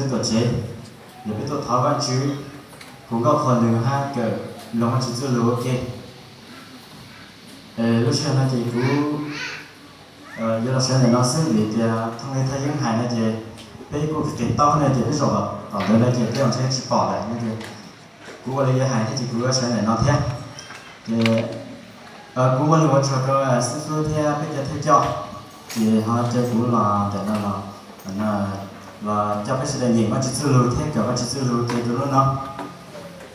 peb tuaj tsev, yog peb tuaj thov Vajtswv, hu nkauj qhuas nws hab kawm mloog Vajtswv txuj lug ua ke. Lub sij hawm no ces kuv yuav los sawv ntawm no xwb vim tias thooj li thaj yeeb hais no ces peb kuj qis taub no ces peb zaum tom ntawd no ces tej zaum ntshe tsis pom lawm no ces kuv ua li yuav hais thiab ces kuv yuav sawv ntawm no thiab. Ces kuv muaj lus ua tsaug rau xib fwb thiab peb cov thawj coj, ces ho caw kuv los ntawm no los, los coj peb sawv daws nyeem Vajtswv txuj lug thiab kawm Vajtswv txuj lug ua ke rau hnub no.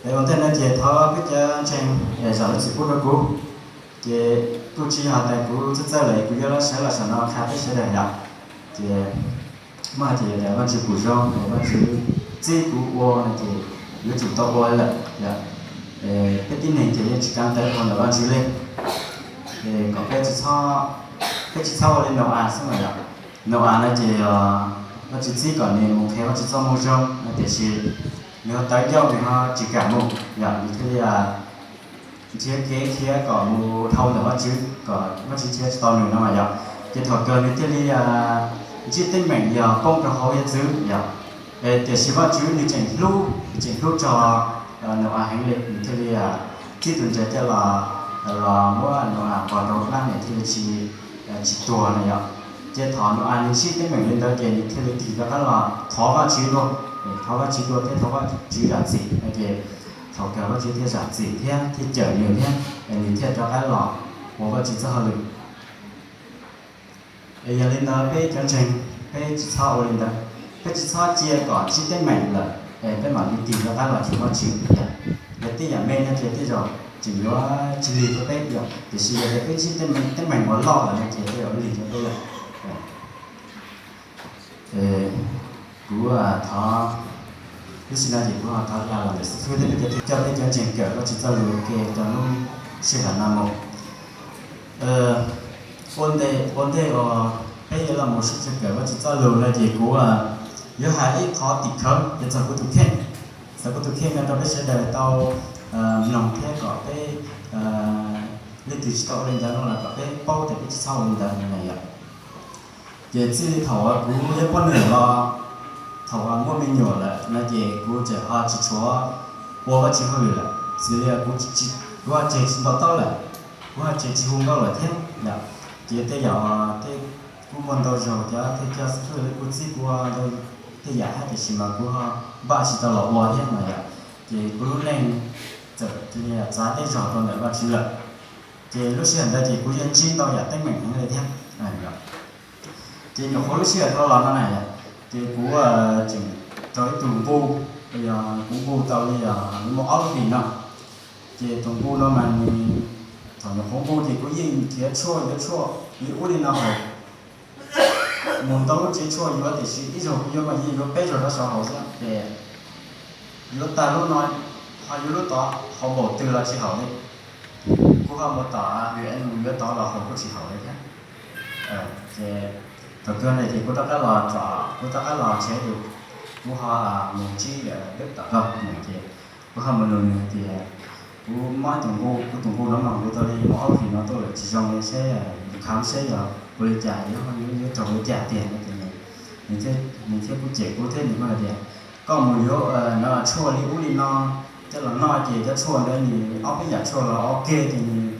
Es ua ntej no ces thov peb cov ntseeg zam lub txim pub rau kuv. Ces kuj tsis yog hais tias kuv txawj txawj lawm kuv yuav sawv los saum no qha peb sawv daws yom. Ces muaj hais tias yog tias Vajtswv pum zoo es Vajtswv txib kuv ua no ces yuav tsum tau ua lawm yom. Peb tib neeg ces yeej tsis kav ntawv ua ntawm Vajtswv li. Es kom peb tsis txhob, peb tsis txhob ua li Nau-as xwb mas yom. Nau-as no ces Vajtswv txib kom nws mus qhia Vajtswv txoj moo zoo no tiam sis nws ho tawv ncauj nws ho tsis kam mus yom, nws thiaj li nrhiav kev khiav kom mus dhau ntawm Vajtswv kom Vajtswv nrhiav tsis tau nws no mas yom. Ces thaum kawg nws thiaj li ntsib teeb meem yog poob rau hauv hiav txwv yom. Tiam sis Vajtswv nws tseem hlub, nws tseem hlub txog Nau-as heev li, nws thiaj li txib tus ntses coj los, los muab Nau-as nqos rau dlaab nws thiaj li tsis, tsis tuag no yom. Ces thaum Nau-as nws ntsib teeb meem li ntawd ces nws thiaj li tig rov qab los thov Vajtswv dua, thov Vajtswv dua thiab thov Vajtswv zam txim no ces thaum kawg Vajtswv thiaj zam txim thiab thiaj cawm nws thiab, nws thiaj rov qab los ua Vajtswv txoj hauj lwm. Es yog li ntawd peb cov ntseeg, peb tsis txhob ua li ntawd, peb tsis txhob cia kom ntsib teeb meem lawm es peb mam li tig rov qab los cuag Vajtswv yom. Yog tej yam me no ces tej zaum tseem yuav tsis lig rau peb yom, tiam sis yog tias peb ntsib teeb meem uas loj lawm no ces tej zaum lig rau peb lawm. Kuv thov, lub sij hawm no ces kuv ho thov los ntawm xib fwb thiab peb cov thawj coj peb cov ntseeg kawm Vajtswv txoj lus ua ke rau lub sij hawm no mus. Ua ntej, ua ntej uas peb yuav los mus sib tseg kawm Vajtswv txoj lus no ces kuv yuav hais ib qho tim khawv ces txog kuv tus kheej, txog kuv tus kheej no rau peb sawv daws tau mloog thiab kom peb, leej twg tsis tau ua li ntawd no los kom peb paub tias peb tsis txhob ua li ntawd no yom. Ces txij li thaum uas kuv yog poj niam los, thaum uas muaj me nyuam lawm no ces kuv tseem ho tsis tshuav ua Vajtswv hauj lwm lawm, xws li kuv, kuv ho tseg tsis ntaus taub lawm, kuv ho tseg tsis hu nkauj lawm thiab yom. Ces tej yam uas tej, kuv muaj ntau zaug cov thawj coj xib fwb kuj txib kuv ua ntau tej yam thiab tiam sis mas kuv ho npaj tsis tau los ua thiab no yom. Ces kuv lub neej txawm cia li txav teb zog rau ntawm Vajtswv lawm. Ces lub sij hawm ntawd ces kuv yeej ntsib ntau yam teeb meem heev li thiab. Ces nyuam qhuav lub sij hawm dhau los no na yom, ces kuv tseem raug ib tug nqus, yog kuv nqus tau li yog muaj ob lub hlis no. Ces tus nqus no mas nws, thaum nyuam qhuav nqus ces kuv yeej nrhiav tshuaj yuav tshuaj li ub li no hauv, mus ntau lub tsev tshuaj yuav tiam sis ib zaug kuv yuav mas yeej yuav peb zaug rau saum hauv xwb ces yuav tag lub no ho yuav lub tod, hauv npaum twg los tsis haum li. Kuv ho mus tom vim mus yuav tod los haum kuj tsis haum li thiab. Ces thaum kawg no ces kuv rov qab los tsom, kuv rov qab los tsev, kuv ho mus ntsib Deb tom qab ces kuv ho mus nug nws hais tias kuv mob tus nqus, kuv tus nqus no mas nqus tau li muaj ob hlis no tuaj lawm tsis zoo li, seb nws kham seb yog ua li cas, yuav, yuav raug li cas tiag no ces nws thiaj kuj cem kuv thiab nws kuj hais tias koj mus yuav no tshuaj li ub li no coj los noj ces cov tshuaj ntawd nws ob peb yam tshuaj los ok ces nws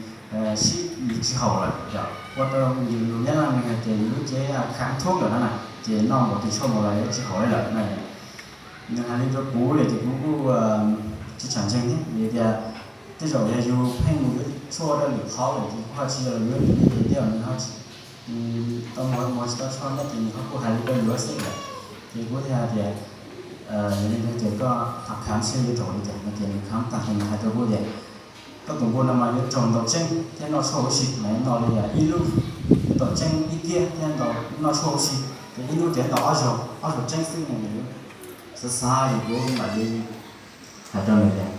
sib nws tsis haum lawm yom. Ua rau yus lus Nyab Laj nws hais tias yus lub cev kham thuab lawm no na, ces noj npaum twg tshuaj npaum no yuav tsis haum li lawm no. Nws hais li rau kuv lawm ces kuv kuj tsis tsham ntseeg thiab vim tias tej zaum yog yus pheej mus yuav tshuaj rau lwm qhov lawm ces kuj ho tsis yog los yuav nws li ces tej zaum nws ho tsis tau mus, mus tsis tau tshuaj noj ces nws ho kuj hais li rau yus xwb lawm. Ces kuv thiaj hais tias yog li ntawd ces koj kham seb yuav raug li cas no ces nws kham tag ces nws hais rau kuv tias koj tus nqus no mas yuav raug ntaus tseeb thiab noj tshuaj huv si, mas yuav noj li ib lub, yuav ntaus tseeb ib kiab thiab ntaus, noj tshuaj huv si, ces ib hnub ces ntaus ob zaug, ob zaug tseeb xwb no. Xav xav es kuv mam li hais rau nws tias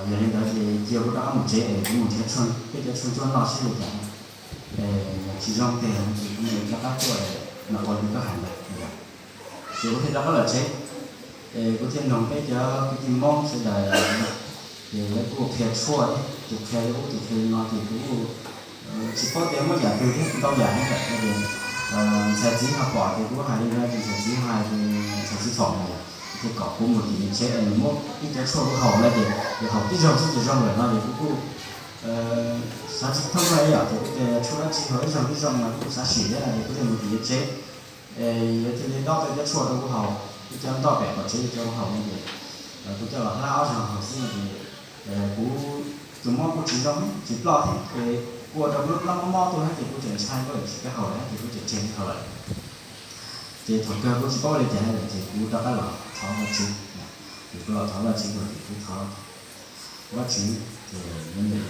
yog li ntawd ces cia kuv rov qab mus tsev es kuv mus nrhiav tshuaj, peb cov tshuaj ntsuab noj seb li cas, yog tsis zoo tiag ces kuv mam li rov qab tuaj mas ua li koj hais ntawd. Ces kuv thiaj rov qab los tsev, es kuv thiaj noog peb cov kwv tij Hmoob sawv daws, ces lawv kuj qhia tshuaj thiab, tus qhia li ub tus qhia li no ces kuv kuj tsis paub tias muaj yam twg thiab, ntau yam heev lawm. Ntxhais txiv ho pom ces kuv hais li no ces ntxhais txiv hais ces ntxhais thaum no yom, ces kom kuv mus tim nws tsev es nws muab ib cov tshuaj kuv haus no ces nws haus tib zaug xwb ces zoo lawm no ces kuv kuj xav tsis thoob li yom, ces kuv tias tshuaj dab tsi haus ib zaug ib zaug no kuv kuj xav sim thiab no ces kuv thiaj mus tim nws tsev. Es yuav cia li dob tau cov tshuaj rau kuv haus, ib cov ntoj pem qaum tsev cov kuv haus no ces kuv coj los hlab ob zaug haus xwb no ces kuv tus mob kuj tsis zoo tsis ploj thiab ces kuj ua rau kuv lub plab mob mob tuaj thiab ces kuv tseem ntshai kuj tsis kam haus lawm thiab ces kuv tseem tseg tsis haus lawm. Ces thaum kawg kuv tsis paub ua li cas lawm ces kuv rov qab los thov Vajtswv. Ces kuv los thov Vajtswv, kuv thov Vajtswv ces nws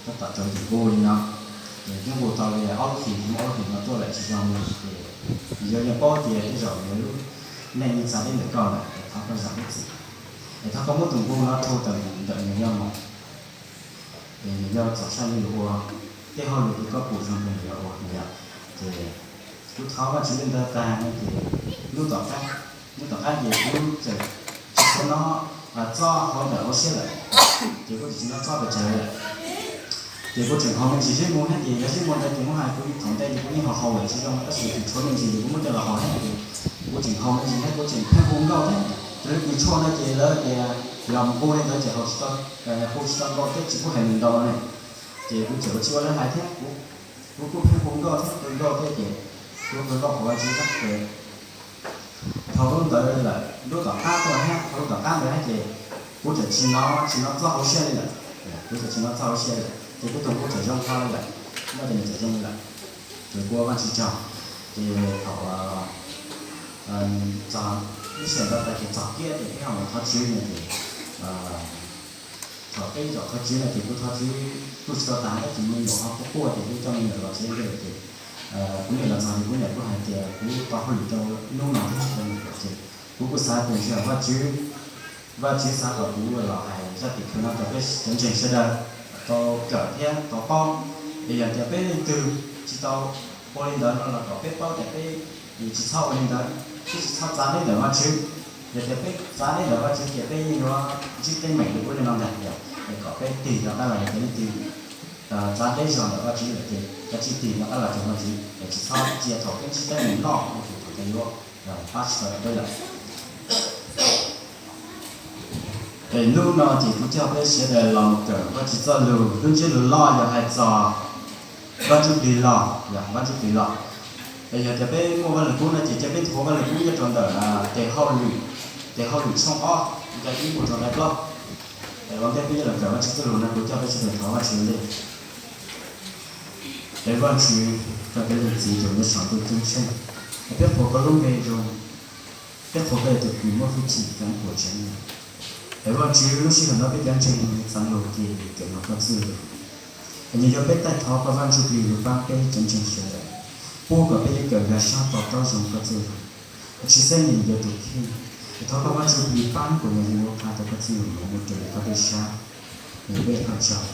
tab tom tsaus ntuj nqus li no, ces ntuj nqus tau li ob lub hlis, muaj ob lub hlis no tuaj lawm tsis zoo li ces yog yeej paub tias tej zaum yog lub neej txav deb ntawm koj lawm es thov koj zam lub txim, es thov koj muab tus nqus no rhu tawm ntawm nws yog mus es nws yuav txaus siab li ua tej hauj lwm uas koj pum zoo rau nws yuav ua no yom. Ces kuv thov Vajtswv li ntawd tag no ces hnub tom qab, hnub tom qab ces kuv txawm tsis tshua noj txob hauv ntawm hauv siab lawm, ces kuv tsis tshua noj txob pes tsawg lawm. Ces kuv tseem haus me ntsis zib mu thiab ces yog zib mu ntawd ces muab hais kuv thaum ntej ces kuv yeej haus haus lawm tsis zoo tab sis tseem tshuav me ntsis ces kuv muab coj los haus thiab ces kuv tseem haus me ntsis thiab kuv tseem pheej hu nkauj thiab. Raws li kuv tshuaj no ces lawv tias yog mus hu li ntawd ces haus tsis tau, hu tsis tau nkauj thiab tsis pub hais lus ntau ne. Ces kuv tseem ua tsis ua lawv hais thiab, kuv kuj pheej hu nkauj thiab hu nkauj thiab ces kuv hu nkauj haum Vajtswv thiab ces dhau lub ntawd lawm lub tom qab tuaj thiab, dhau lub tom qab ntawd thiab ces kuv tseem tsis nov, tsis nov txob hauv siab li lawm. Kuv tseem tsis nov txob hauv siab li lawm ces kuv tus nqus tseem zoo dhau li lawm, noj ces nws tseem zoo li lawm. Ces kuv ua Vajtswv tsaug. Ces thaum txog lub sij hawm ntawd tas ces txog kiab ces peb ho mus thov Tswv no ces thaum peb zaum thov Tswv no ces kuv thov Tswv kuj tsis tau tas tab sis me nyuam ho quaj quaj ces kuv coj me nyuam los tsev ntej ces kuv niam los txog ces kuv niam kuj hais tias kuv tau hauj lwm rau hnub no thiab rau me nyuam ces kuv kuj xav tias ntshe Vajtswv, Vajtswv xav kom kuv los hais zaj tim khawv no rau peb cov ntseeg sawv daws tau kawm thiab tau paub. Es yog tias peb leej twg tsis tau ua li ntawd no los kom peb paub tias peb tsis txhob ua li ntawd, peb tsis txhob txav deb ntawm Vajtswv. Yog tias peb txav deb ntawm Vajtswv ces peb yeej yuav ntsib teeb meem li ub li no ntag yom. Es kom peb tig rov qab los, yog tias leej twg txav deb zog ntawm Vajtswv lawm ces kav tsij tig rov qab los rau Vajtswv es tsis txhob cia thaum peb ntsib teeb meem loj ua tus thaum ntawd yuav pab tsis tau rau peb lawm. Es hnub no ces kuv coj peb sawv daws los kawm Vajtswv txoj lus, lub ntsiab lus loj yog hais txog Vaj Ntsuj Plig Los, yog Vaj Ntsuj Plig Los. Es yog tias peb muaj Vaj Lwm Kub no ces cia peb nthuav Vaj Lwm Kub nyob rau ntawm tes hauj lwm, tes hauj lwm tshooj ob, nqe ib mus rau nqe plaub. Es ua ntej peb yuav los kawm Vajtswv txoj lus no kuv coj peb sawv daws thov Vajtswv ua ntej. Es Vajtswv, koj peb leej Txiv tus nyob saum ntuj ceeb tsheej, es peb qhuas koj lub npe zoo, peb qhuas koj yog tus kws muaj hwj chim ceev puas tseeb. Es Vajtswv, lub sij hawm no peb cov ntseeg txeev lus ces kawm mloog koj txoj lus, es nws yog peb taij thov koj Vaj Ntsuj Plig lug pab peb cov ntseeg sawv daws, pub kom peb yuav kawm nkag sab to taub zoo koj txoj lus. Tshwj xeeb nws yog tus kheej, es thov koj Vaj Ntsuj Plig pab kom yog yus ua qha tau koj txoj lus no mus raws li koj txoj sab, yog peb thov tsaug,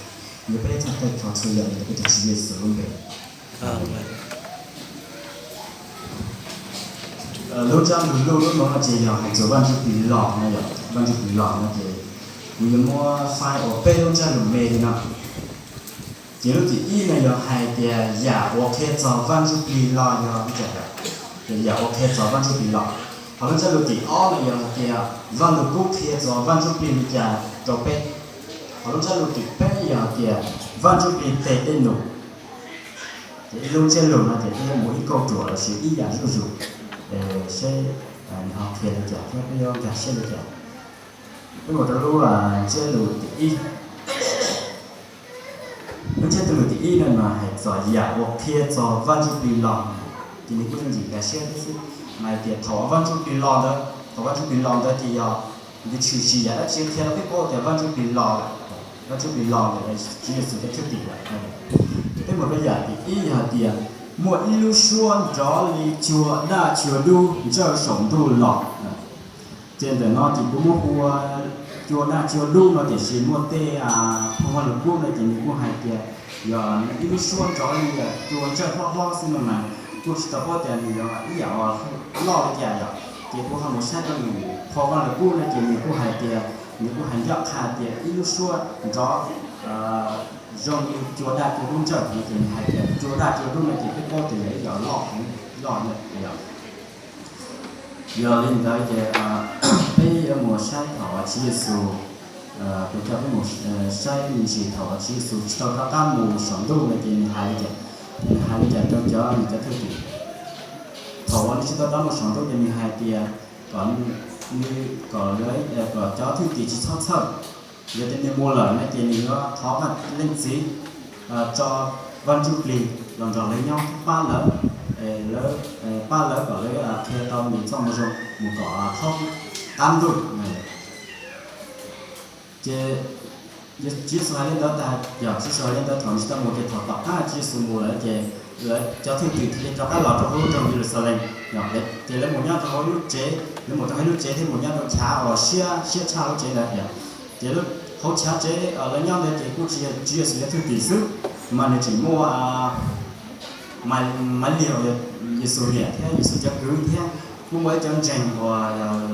yog peb thov taij thov txhua yam yog peb tus Tswv Yexus lub npe. Lub ntsiab lus lub lub no no ces yog hais txog Vaj Ntsuj Plig Los no yom. Vaj Ntsuj Plig Los no ces kuv yuav muab faib ua peb lub ntsiab lus me li no. Ces lub tim ib no yog hais tias yam uas qhia txog Vaj Ntsuj Plig Los yog li cas, ces yam uas qhia txog Vaj Ntsuj Plig Los. Ho lub ntsiab lus tim ob no yog hais tias Vaj Lwm Kub qhia txog Vaj Ntsuj Plig li cas rau peb. Ho lub ntsiab lus tim peb yog hais tias Vaj Ntsuj Plig tes dej num. Ces ib lub ntsiab lus no ces peb yuav mus ib kauj ruam los sis ib yam zuj zus, seb nws ho qhia li cas thiab peb yuav nkag siab li cas. Peb mus rau lub ntsiab lus tim ib. Lub ntsiab lus tim ib no mas hais txog yam uas qhia txog Vaj Ntsuj Plig Los, ces nws kuj yooj yim nkag siab thiab xwb. Mas hais tias thaum Vaj Ntsuj Plig Los ntawd, thaum Vaj Ntsuj Plig Los ntawd ces yog nws tshwm sim yam dab tsi qhia rau peb paub tias Vaj Ntsuj Plig Los lawm, Vaj Ntsuj Plig Los lawm, Tswv Yexus cov thwj tim lawm. Peb mus rau yam tim ib yog hais tias muaj ib lub suab nrov li cua daj cua dub ntsawj saum ntuj los. Ces ntawm no ces kuv muab hu ua cua daj cua dub no tiam sis muaj tej phau Vaj Lwm Kub no ces nws kuj hais tias yog ib lub suab nrov li cua ntsawj hlob hlob xwb no mas kuj tsis tau paub tias nws yog ib yam uas loj li cas yom. Ces kuv ho mus saib rau nws phau Vaj Lwm Kub no ces nws kuj hais tias, nws kuj hais ncaj qha tias ib lub suab nrov zoo li cua daj cua dub ntsawj no ces nws hais tias cua daj cua dub no ces peb paub tias yog ib yam loj, loj yom. Yog li ntawd ces peb yuav mus saib thaum uas Tswv Yexus, peb coj peb mus saib me ntsis thaum uas Tswv Yexus tsis tau rov qab mus saum ntuj no ces nws hais li cas, nws hais li cas rau cov nws cov thwj tim. Thaum uas nws tsis tau rov mus saum ntuj ces nws hais tias kom nws, kom lawv, kom cov thwj tim tsis txhob txhawj. Yog tias nws mus lawm no ces nws yuav thov Vaj Leej Txiv tso Vaj Ntsuj Plig los nrog lawv nyob thiab pab lawv, lawv, pab lawv kom lawv qhia tau nws txoj moo zoo mus kom thoob qab ntuj. Ces Tswv Yexus hais li ntawd tas, yog Tswv Yexus hais li ntawd thaum nws tsis tau mus ces thaum tom qab Tswv Yexus mus lawm ces lawv cov thwj tim thiaj li rov qab los rau hauv lub nroog Yeluxalees. Ces lawv mus nyob rau hauv lub tsev, lawv mus rau hauv lub tsev thiab mus nyob rau chav uas siab siab tshaj lub tsev ntawd. Ces lub hauv chav tsev lawv nyob ntawd ces kuj tsis yog Tswv Yexus cov thwj tim xwb, mas nws tseem muaj Maiv Liag, Yexus niam thiab Yexus cov kwv thiab kuj muaj ib cov ntseeg uas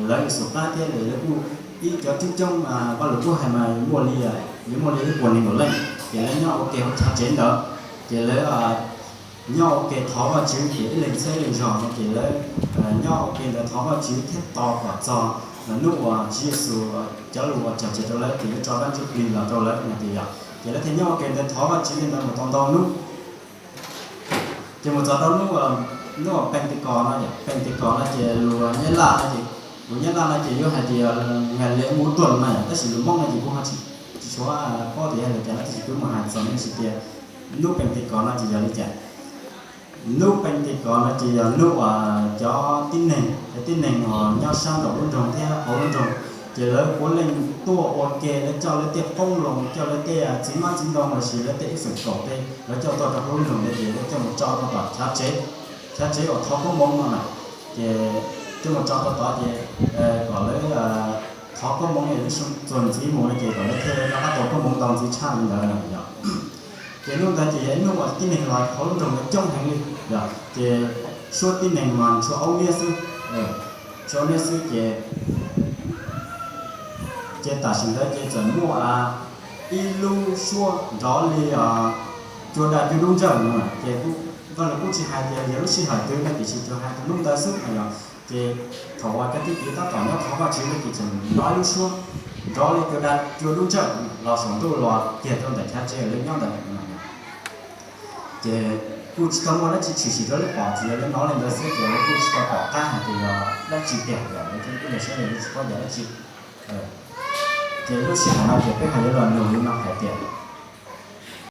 lawv Yexus qab thiab lawv kuj ib cov coob coob, Vaj Lus Kub hais mas muaj li, yuav muaj li ib puas nees nkaum leej. Ces lawv nyob ua ke hauv chav tsev ntawd, ces lawv nyob ua ke thov Vajtswv ces ib leeg txhiab ib leeg zog no ces lawv nyob ua ke ntawd thov Vajtswv thiab tos kom txog hnub uas Tswv Yexus cov lus uas cog tseg rau lawv ces yuav tso Vaj Ntsuj Plig los rau lawv no ces yog, ces lawv thiaj nyob ua ke ntawd thov Vajtswv li ntawd mus tau ntau hnub. Ces mus txog rau hnub, hnub Peetekos no, Peetekos no ces lus Nyab Laj no ces, lus Nyab Laj no ces yuav hais tias ngày lễ mùa tuần no yom, tab sis lus Hmoob no ces kuv ho tsis, tsis tshua paub tias yog li cas no tab sis kuv mus hais txog no hais tias hnub Peetekos no ces yog li cas. Hnub Peetekos no ces yog hnub uas cov tib neeg, cov tib neeg uas nyob sab nraum lub nroog thiab hauv lub nroog, ces lawv puav leej tuaj ua ke, lawv coj lawv tej qoob loo, coj lawv tej txiv hmab txiv ntoo lossis lawv tej ib feem kaum tej, lawv coj tuaj rau hauv lub nroog ntawd ces lawv coj mus tso rau tom chav tsev, chav tsev uas thov koob hmoov no na. Ces coj mus tso rau tod ces kom lawv thov koob hmoov es lub xyoo txuas ntxiv mus no ces kom lawv thiaj rov qab tau koob hmoov ntau ntxiv tshaj li ntawd no yog. Ces hnub ntawd ces yog ib hnub uas tib neeg los hauv lub nroog ntawd coob heev li, ces suab tib neeg mas tshuav ob niab xwb, tshuav ob niab xwb ces, ces tam sim ntawd ces txawm muaj ib lub suab nrov li cua da cua dub ntsawj no, ces Vaj Lus Kub tsis hais tias yog lub sij hawm twg no tiam sis tsuas hais thaum hnub ntawd xwb no yog. Ces thaum uas cov thwj tim tab tom nyob thov Vajtswv no ces txawm hnov ib lub suab nrov li cua da cua dub ntsawj los saum ntuj los kiag rau ntawm chav tsev lawv nyob ntawd. Ces kuj tsis tau muaj dab tsi tshwm sim rau lawv pom, tsuas yog lawv hnov li ntawd xwb ces lawv kuj tsis tau pom qab hais tias yog dab tsi tiag, lawv kuj ntawm sab lawv tsis paub yog dab tsi. Ces lub sij hawm no ces peb ho yuav los nug li no hais tias